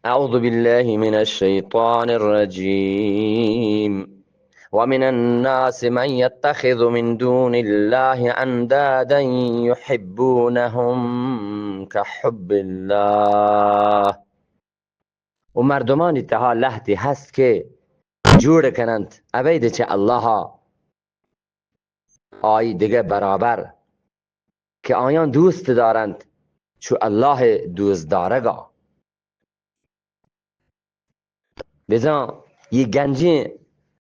أعوذ بالله من الشيطان الرجيم. ومن الناس من يتخذ من دون الله أندادا يحبونهم كحب الله. و مردمانی تہا لہتے ہست کہ جوڑ کننت ابید چہ اللہ ءَ آئی دگہ برابر کہ آیاں دوست دارنت چو اللہ ءِ دوست دارگا. بزاں یہ گنجیں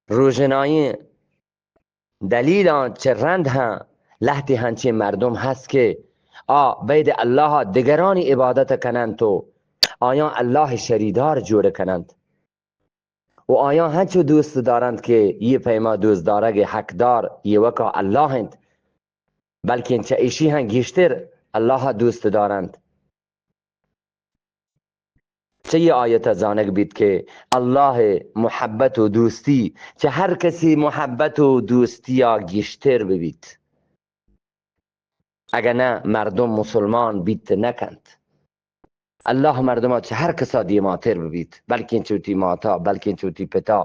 روژنائیں دلیلاں چہ رند ہم لہتے ہنچیں مردم ہست کہ آ بید اللہ ءَ دگرانی عبادت کننت و آیاں اللہ ءِ شریدار جوڑ کننت. و آیاں ہنچو دوست دارنت کہ یہ پیما دوست دارگ ءِ حقدار یہ وکا اللہ انت، بلکن چہ ایشی ہم گیشتر اللہ ءَ دوست دارنت. چہ یہ آیت ءَ زانگ بیت کہ اللہ ءِ محبت و دوستی چہ ہر کسی محبت و دوستی ءَ گیشتر ببیت. اگہ نہ مردم مسلمان بیت نہ کنت. اللہ مردما چہ ہر کسا دیماتر ببیت، بلکیں چہ وتی ماتا، بلکیں چہ وتی پتا،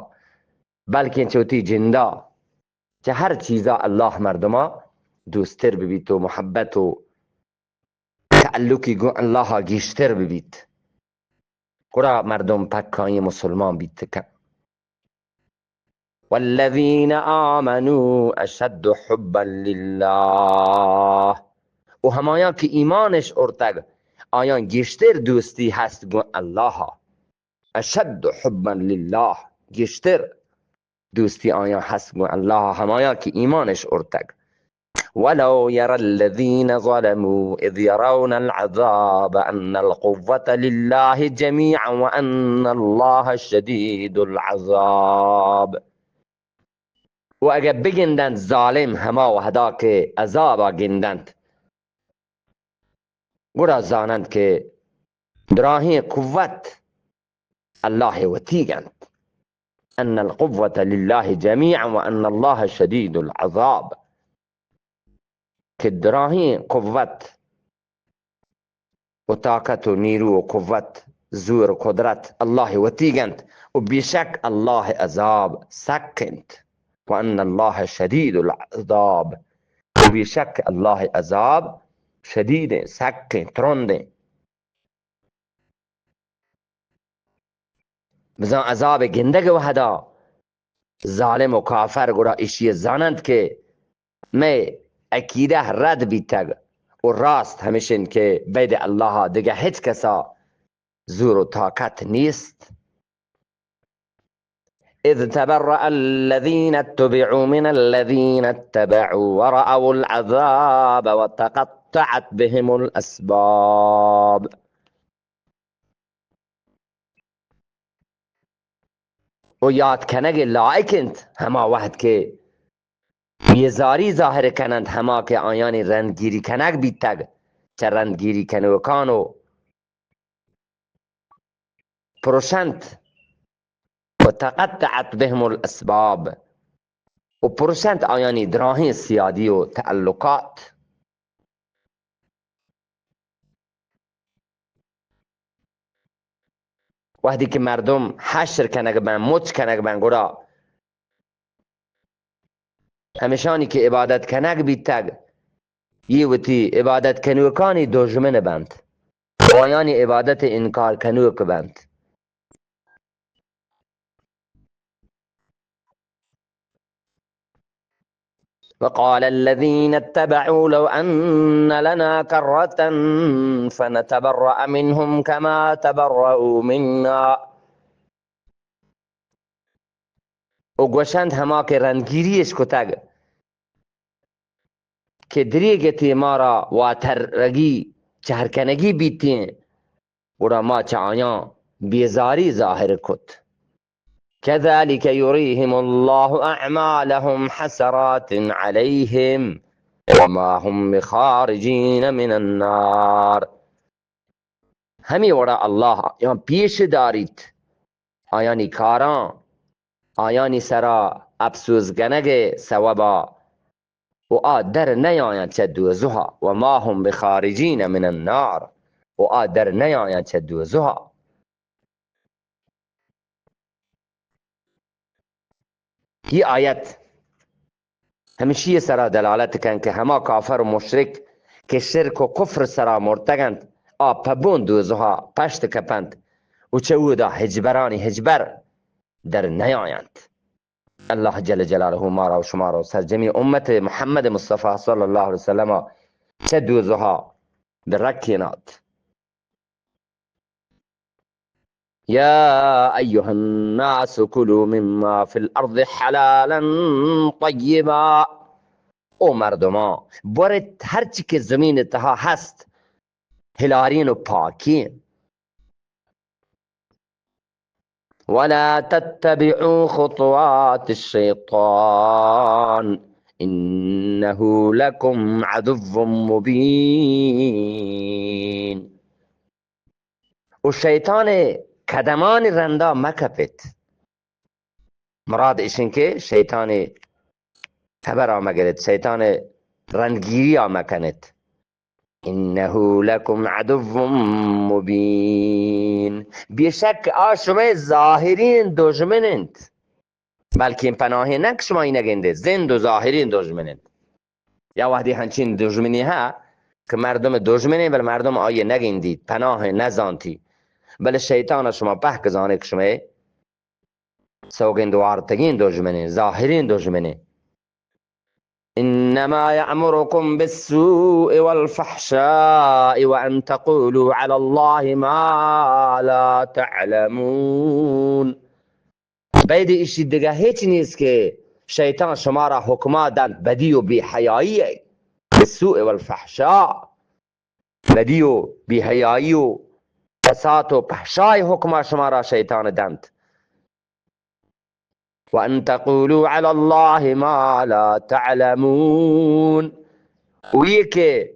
بلکیں چہ وتی جندا، چہ ہر چیزا اللہ مردما دوستر ببیت و محبت و تعلقی گوں اللہ گیشتر ببیت. گڑا مردم پکائیں مسلمان بیت کن. والذین آمنوا اشد حبا للہ. و ہمایاں کہ ایمانش ارتگ، آیاں گیشتر دوستی ہست گوں اللہ. اشد حبا للہ، گیشتر دوستی آیاں ہست گوں اللہ، ہمایاں کہ ایمانش ارتگ. ولو يرى الذين ظلموا إذ يرون العذاب أن القوة لله جميعا وأن الله شديد العذاب. و اگہ بگندنت ظالم ہما وہدا کہ عذابا گندنت، گڑا زاننت کہ دراہیں قوت اللہ وتیگ انت. ان القوة لله جميعا وان الله شديد العذاب. کہ دراہیں قوت و طاقت و نیرو و قوت، زور و قدرت اللہ وتیگ انت و بیشک اللہ عذاب سک انت. وان الله شديد العذاب. و بیشک اللہ عذاب شدیدیں، سکیں، ترندیں. بزاں عذاب گندگ وہدا ظالم و کافر گڑا اشی زاننت کہ مئے عقیدہ رد بیتگ و راست ہمشن کہ بید اللہ دگہ ہچ کسا زور و طاقت نیست. اذ تبرأ الذين اتبعوا من الذين اتبعوا ورأوا العذاب وتقطعت بهم الأسباب. و یاد کنگ لائق انت ہما وہد کہ بیزاری ظاہر کننت ہما کہ آیانی رندگیری کنگ بیتگ چہ رندگیری کنوکان و پرشنت. و تقطعت بهم الاسباب، و پرشنت آیانی دراہیں سیادی و تعلقات. وہدی کہ مردم حشر کنگ بن، مچ کنگ بن، گڑا ہمشانی کہ عبادت کنگ بیتگ، یہ وتی عبادت کنوکانی دژمن بنت، آیانی عبادت انکار کنوک بنت. وقال الذين اتبعوا لو أن لنا كرة فنتبرأ منهم كما تبرأوا منا. و گوشنت ہما کہ رندگیری اش کتگ کہ دریگتی مارا واترگی چہرکنگی بیتیں، گڑا ما چہ آیاں بیزاری ظاہر کت. كذلك يريهم الله أعمالهم حسرات عليهم وما هم بخارجين من النار. ہمے وڑا اللہ آیاں پیش داریت، آیانی کاراں، آیانی سرا افسوز کنگ ءِ سوبا، و آ در نیایاں چہ دوزہا، وما هم بخارجين من النار، و آ در نیایاں چہ دوزہا. اے آیت ہمشی سرا دلالت کن کہ ہما کافر و مشرک کہ شرک و کفر سرا مرتگ انت، آ پہ بن دوزہا پشت کپنت و چہ اودا ہچبرانی ہچبر در نیاینت۔ اللہ جل جلالہ مارا و شمارا و سرجمی امت محمد مصطفی صلی اللہ علیہ وسلم چہ دوزہا برکینات۔ يا أيها الناس كلوا مما في الأرض حلالا طيبا۔ او مردمان، برت ہرچی کہ زمین تہا ہست، حلالین و پاکین۔ ولا تتبعوا خطوات الشيطان إنه لكم عدو مبين۔ و شیطان قدمانی رندا مکپت۔ مراد اشن کہ شیطان خبرا مگرت، شیطان رندگیریا مکنت۔ إنه لكم عدو مبين۔ بے شک آ شمئے ظاہرین دژمن انت۔ بلکیں پناہیں نہ کہ شما ای نگندے، زند و ظاہرین دژمن انت۔ یا وہدے ہنچین دژمنی ہا کہ مردم دژمن انت، بل مردم آئی نگندیت، پناہ نزانتی۔ بل شیطان شما پہک زانے کہ شمئے سوگند وارتگیں دژمن انت، ظاہرین دژمن انت۔ إنما يأمركم بالسوء والفحشاء وأن تقولوا على الله ما لا تعلمون۔ بید ایشی دگہ ہچ نیست کہ شیطان شمارا حکما دنت بدی و بے حیائی ء، بالسوء والفحشاء، بدی و بے حیائی و فساد و فحشائی حکما شمارا شیطان دنت۔ وأن تقولوا على الله ما لا تعلمون۔ و یہ کہ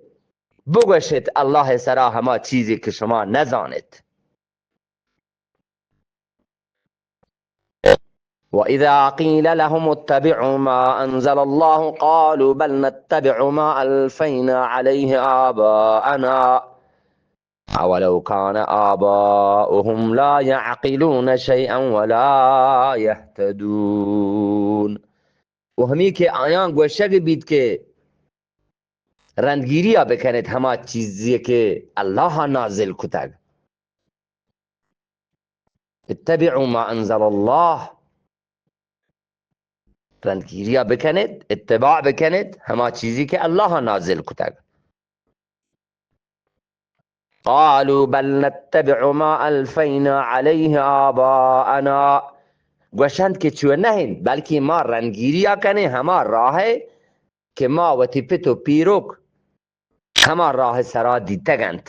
بگوشت اللہ سرا ہما چیزی کہ شما نزانت۔ وإذا قيل لهم اتبعوا ما أنزل الله قالوا بل نتبع ما ألفينا عليه آباءنا أولو كان آباؤهم لا يعقلون شيئا ولا يهتدون۔ و ہمی کہ آیاں گوشگ بیت کہ رندگیریا بکنیت ہما چیزی کہ اللہ نازل کتگ۔ اتبعوا ما انزل اللہ، رندگیریا بکنیت، اتباع بکنیت ہما چیزی کہ اللہ نازل کتگ۔ قالوا بل نتبع ما الفینا علیہ آباءنا، گوشنت کہ چو نہ انت، بلکیں ما رندگیریا کنیں ہما راہ کہ ما وتی پت و پیرک ہما راہ سرا دیتگ انت۔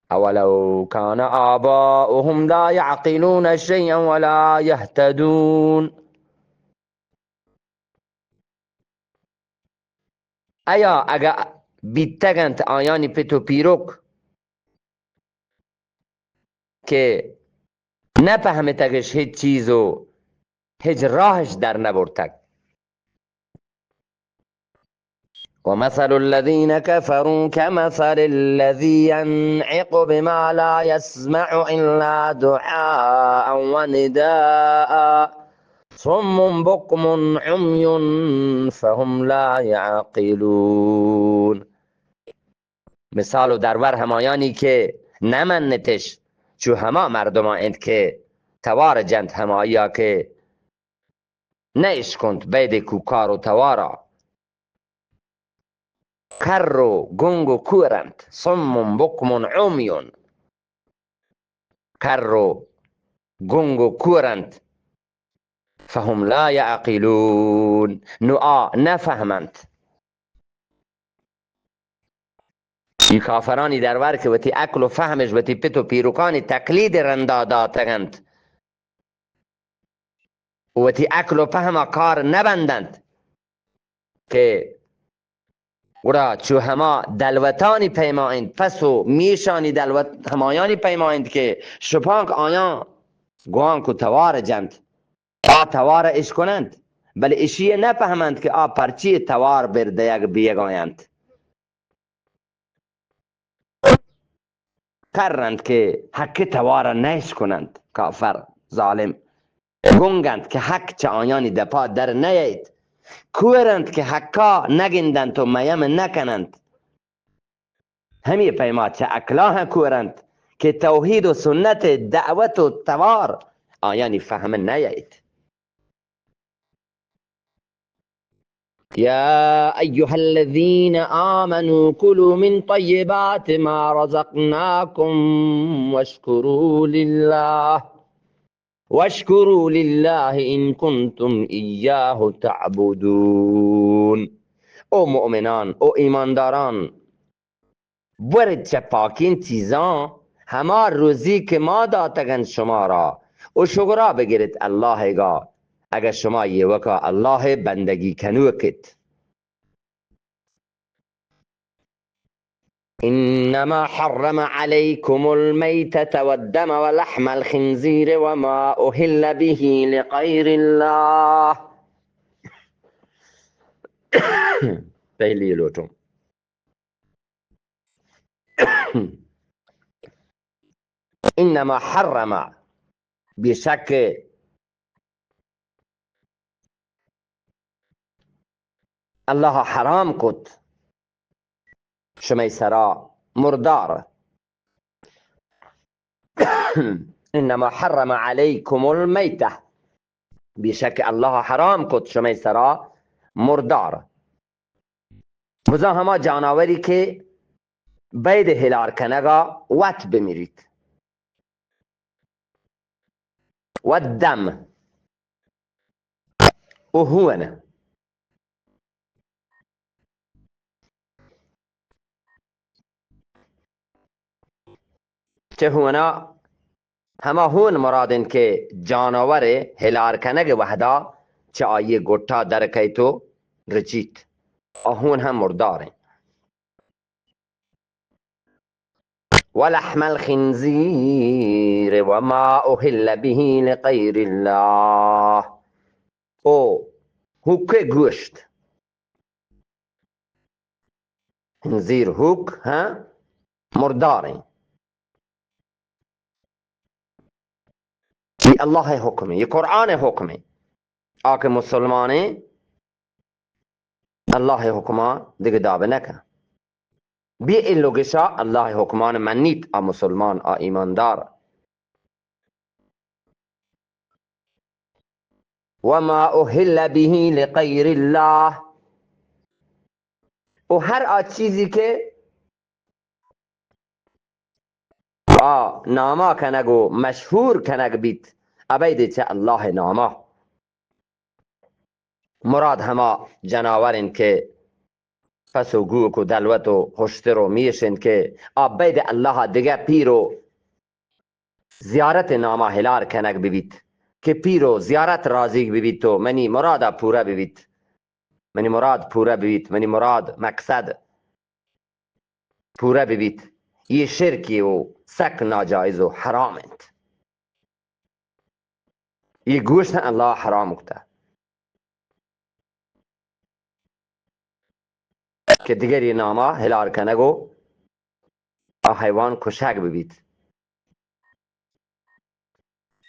اولو کان آباؤہم لا یعقلون شیئا ولا یہتدون۔ ایا اگہ بیتگ انت آیانی پت و پیرک کہ نہ پہمتگش ہچ چیز و ہچ راہش در نہ برتگ۔ ومثل الذين كفروا كمثل الذي ينعق بما لا يسمع إلا دعاء ونداء صم بكم عمي فهم لا يعقلون۔ مثال و درور ہمایانی کہ نہ منتش، چو ہما مردمان انت کہ توار جنت ہمایا کہ نہ اشکنت بید کوکار و توارا۔ کر و گنگ و کور انت، صم بکم عمی۔ کر و گنگ و کور انت۔ فهم لا یعقلون، نو آ نہ فہمنت۔ ای کافرانی درور کہ وتی عقل و فہمش وتی پت و پیرکانی تقلید رندا داتگ انت، وتی عقل و فہما کار نہ بندنت کہ گڑا چو ہما دلوتانی پیما انت، پس و میشانی دلوت ہمایانی پیما انت کہ شپانک آیاں گوانک و توار جنت، آ توار اشکننت، بلے اشی نہ پہمنت کہ آ پرچی توار بر دیگ بیگاینت۔ کر انت کہ حق توار نیش کنند. کافر، ظالم، گنگ انت کہ حق چہ آیانی دپا در نیایت، کور انت کہ حقا نگندنت و میم نکننت. ہمے پیما چہ عقلاں کور انت کہ توحید و سنت دعوت و توار آیانی فہم نیایت. يا أيها الذين آمنوا كلوا من طيبات ما رزقناكم واشكروا لله، واشكروا لله إن كنتم إياه تعبدون. او مؤمنان، او ایمانداران، بورت چہ پاکیں چیزاں، ہما روزی کہ ما داتگ انت شمارا، و شگرا بگرت اللہ ء گا، اگہ شما ایوکا اللہ ء بندگی کنوک ات. إنما حرم عليكم الميتة والدم ولحم الخنزير وما أهل به لغير الله. پہلی لوٹوں. انما حرم، بے شک اللہ حرام کت شمئے سرا مردار. انما حرم علیکم المیتہ، بے شک اللہ حرام کت شمئے سرا مردار. بزاں ہما جانوری کہ بید ہلار کنگا وت بمیریت. والدم، و ہون. چہ ہونا ہما ہون مراد انت کہ جانور ہلار کنگ وہدا چہ آئی گٹا در کئیت و رچیت. آ ہون ہم مردار انت. ولحم الخنزیر وما أهل به لغير الله. او ہوکے گوشت. خنزیر ہوک، ہاں، مردار انت. یہ اللہ حکم ہے، یہ قرآن حکم ہے. آ کہ مسلمان ہیں، اللہ حکمان دگہ داب نہ کن. بی اے لوگشا اللہ حکمان منیت، آ مسلمان، آ ایماندار. وما أهل به لغير الله، و ہر آ چیزی کہ آ ناما کنگ و مشہور کنگ بیت، ابید چہ اللہ ناما. مراد ہما جناور انت کہ پس و گوک و دلوت و ہشتر و میش انت کہ آ بید اللہ دگہ پیر و زیارت ناما ہلار کنگ ببیت کہ پیر و زیارت رازیگ ببیت و منی مرادا پورہ ببیت، منی مراد پورہ ببیت، منی مراد مقصد پورہ ببیت. یہ شرکی و سک ناجائز و حرام انت. یہ گوشت اللہ حرام کتا کہ دگری ناما ہلار کنگ و آ حیوان کشگ ببیت.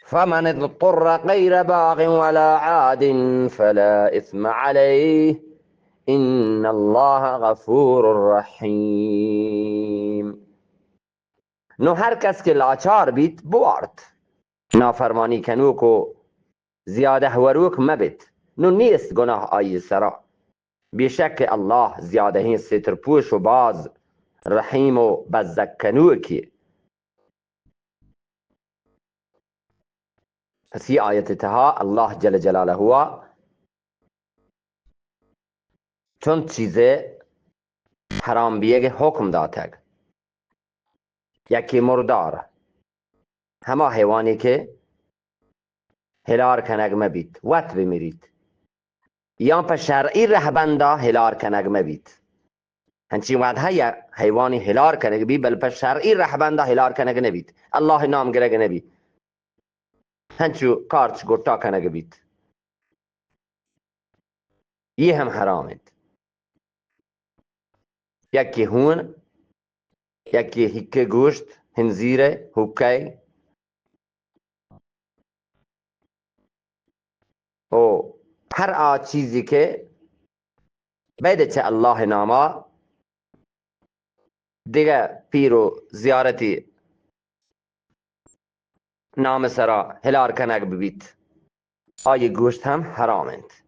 فمن اضطر غير باغ ولا عاد فلا إثم عليه إن الله غفور رحيم. نو ہر کس کہ لاچار بیت، بوارت. نافرمانی کنوک و زیادہ وروک مبیت، نو نیست گناہ آئی سرا. بے شک اللہ زیادہیں ستر پوش و باز رحیم و بزگ کنوکی. پس یہ آیت تہا اللہ جل جلالہ ہوا چنت چیزے حرام بیگ حکم داتگ. یکی مردار، ہما حیوانی کہ ہلار کنگ مہ بیت، وت بمیریت، یا پہ شرعی رہبندا ہلار کنگ مہ بیت. ہنچی وعدہ یا حیوانی ہلار کنگ بی، بل پہ شرعی رہبندا ہلار کنگ نہ بیت، اللہ نام گرگ نہ بیت، ہنچو کارچ گٹا کنگ بیت. یہ ہم حرام انت. یکی ہون، یکی ہکے گوشت، ہنزیر ءِ، حقہ ءِ، او ہر آ چیزی کہ بید چہ اللہ ءِ ناما دگہ پیر و زیارتی نام سرا ہلار کنگ ببیت، آئی گوشت ہم حرام انت۔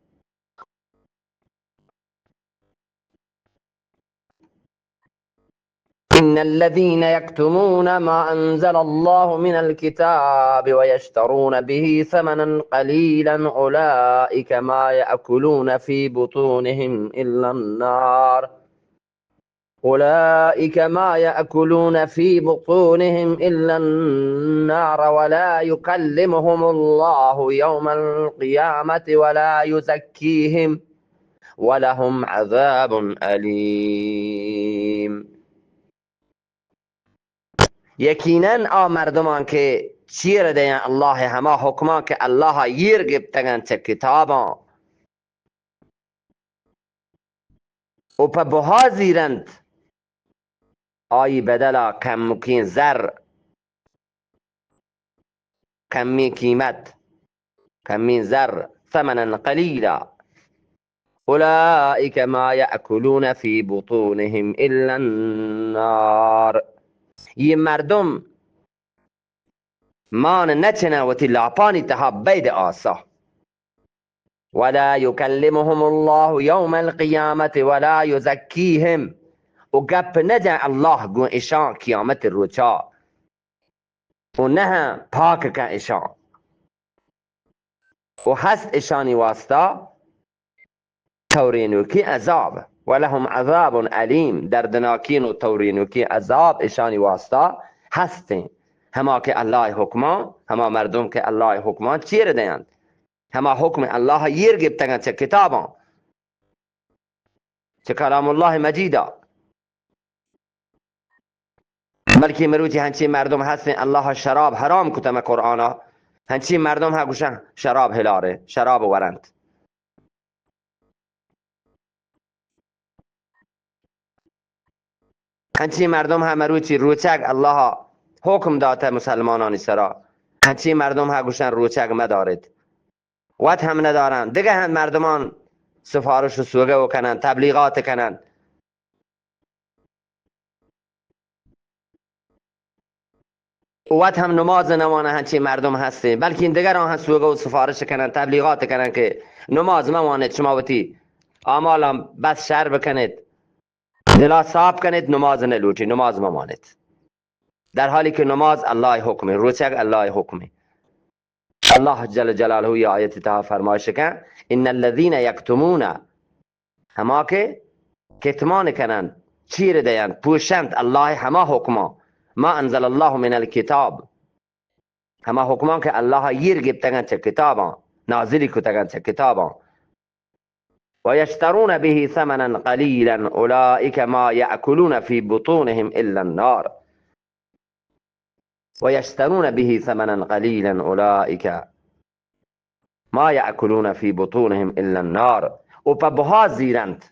إن الذين يكتمون ما أنزل الله من الكتاب ويشترون به ثمنا قليلا أولئك ما يأكلون في بطونهم إلا النار، أولئك ما يأكلون في بطونهم إلا النار ولا يكلمهم الله يوم القيامة ولا يزكيهم ولهم عذاب أليم۔ یقیناً آ مردمان کہ چیر دیاں اللہ ءِ ہما حکمان کہ اللہ ءَ ایر گپتگاں چہ کتاباں، و پہ بہا زیرنت، آئی بدلا کمکیں زر، کمیں قیمت، کمیں زر، ثمنا قلیلا، أولئك ما يأكلون في بطونهم إلا النار۔ یہ مردم مان نہ چناں وتی لاپانی تہا بید آسا۔ ولا يكلمهم الله يوم القيامة ولا يزكيهم، و گپ نہ جن اللہ گوں اشاں قیامت روچا، و نہ پاک کن اشاں، و ہست اشانی واسطہ تورینوکیں عذاب، ولهم عذاب أليم، دردناکیں و تورینوکیں عذاب اشانی واسطہ ہستیں۔ ہما کہ اللہ ءِ حکمان، ہما مردم کہ اللہ ءِ حکمان چیر دینت، ہما حکم اللہ ءَ ایر گپتگاں چہ کتاباں، چہ کلام اللہ مجیدا۔ بلکہ مروچی ہنچیں مردم ہستیں، اللہ ءَ شراب حرام کتہ مہ قرآنا، ہنچیں مردم ہا گوشن شراب ہلارے، شراب ورنت۔ ہنچیں مردم ہا مروچی روچگ اللہ ءَ حکم داتہ مسلمانانی سرا، ہنچیں مردم ہا گوشن روچگ مداریت، وت ہم ندارن، دگہ ہم مردمان سفارش و سوگہ و کنن، تبلیغات کنن۔ وت ہم نماز نوانہ، ہنچیں مردم ہستیں، بلکیں دگراں ہم سوگہ و سفارش کنن، تبلیغات کنن کہ نماز مہ وانیت، شما وتی اعمالاں بس شر بکنیت، دلا صاف کنیت، نماز نہ لوٹی، نماز مہ وانیت۔ در حالی کہ نماز اللہ ءِ حکم، روچگ اللہ ءِ حکم۔ اللہ جل جلالہ یہ آیت تہا فرمائش کن، ان الذین یکتمون، ہما کہ کتمان کننت، چیر دینت، پوشنت اللہ ءِ ہما حکماں، ما انزل اللہ من الکتاب، ہما حکماں کہ اللہ ءَ ایر گپتگاں چہ کتاباں، نازلی کتگاں چہ کتاباں، و یشترون به ثمنا قلیلا اولئک ما یأکلون فی بطونهم الا النار۔ و یشترون به ثمنا قلیلا اولئک ما یأکلون فی بطونهم الا النار۔ و پہ بہا زیرنت،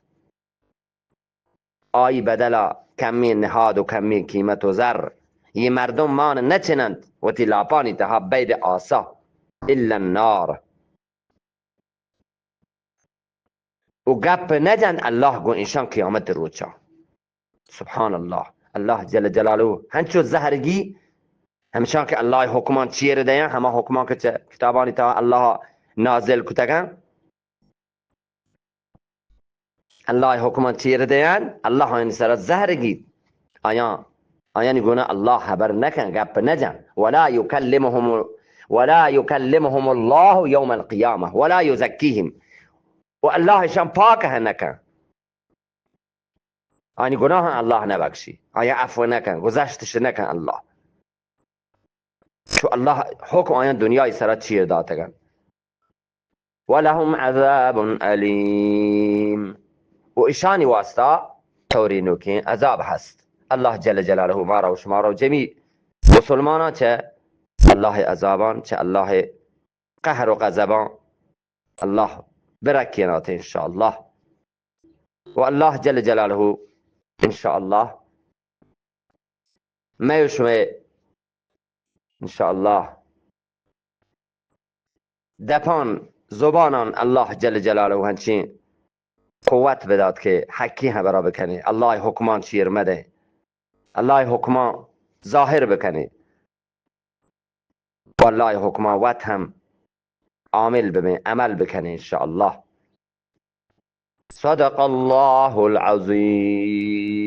آئی بدلا کمیں نہاد و کمیں قیمت و زر۔ یہ مردم مان نہ چننت وتی لاپانی تہا بید آسا، الا النار۔ و گپ نہ جنت اللہ گوں ایشاں قیامت روچا۔ سبحان اللہ، اللہ جل جلالہ ہنچو زہر گی، ہمشاں کہ اللہ ءِ حکمان چیر دیاں، ہما حکمان کہ چہ کتابانی تہا اللہ نازل کتگاں، اللہ ءِ حکمان چیر دیاں، اللہ آیانی سرا زہر گیت۔ آیاں، آیانی گناہ اللہ ہبر نکن، گپ نجن۔ ولا یکلمهم، ولا یکلمهم اللہ یوم القیامة ولا یزکیهم۔ و اللہ اشان پاک ہم نکن۔ آنی گناہ اللہ نبخشی، آیا عفو نکن، گذشتش نکن اللہ۔ چو اللہ حکم آیان دنیای سرا چیر داتگن۔ ولهم عذاب الیم، و اشانی واسطہ تورینوکیں عذاب ہست۔ اللہ جل جلالہ مارا و شمارا و جمیع مسلمانان چہ اللہ عذابان، چہ اللہ قہر و غضبان اللہ برکینات انشاءاللہ۔ و اللہ جل جلالہ انشاءاللہ مئے و شمئے انشاءاللہ دپان، زبانان اللہ جل جلالہ ہنچیں قوت بدات کہ حقی ہبرا بکنیں، اللہ حکمان چیر مدیں، اللہ حکمان ظاہر بکنیں، و اللہ حکمان وت ہم عامل ببیں، عمل بکنیں انشاءاللہ. صدق اللہ العظیم.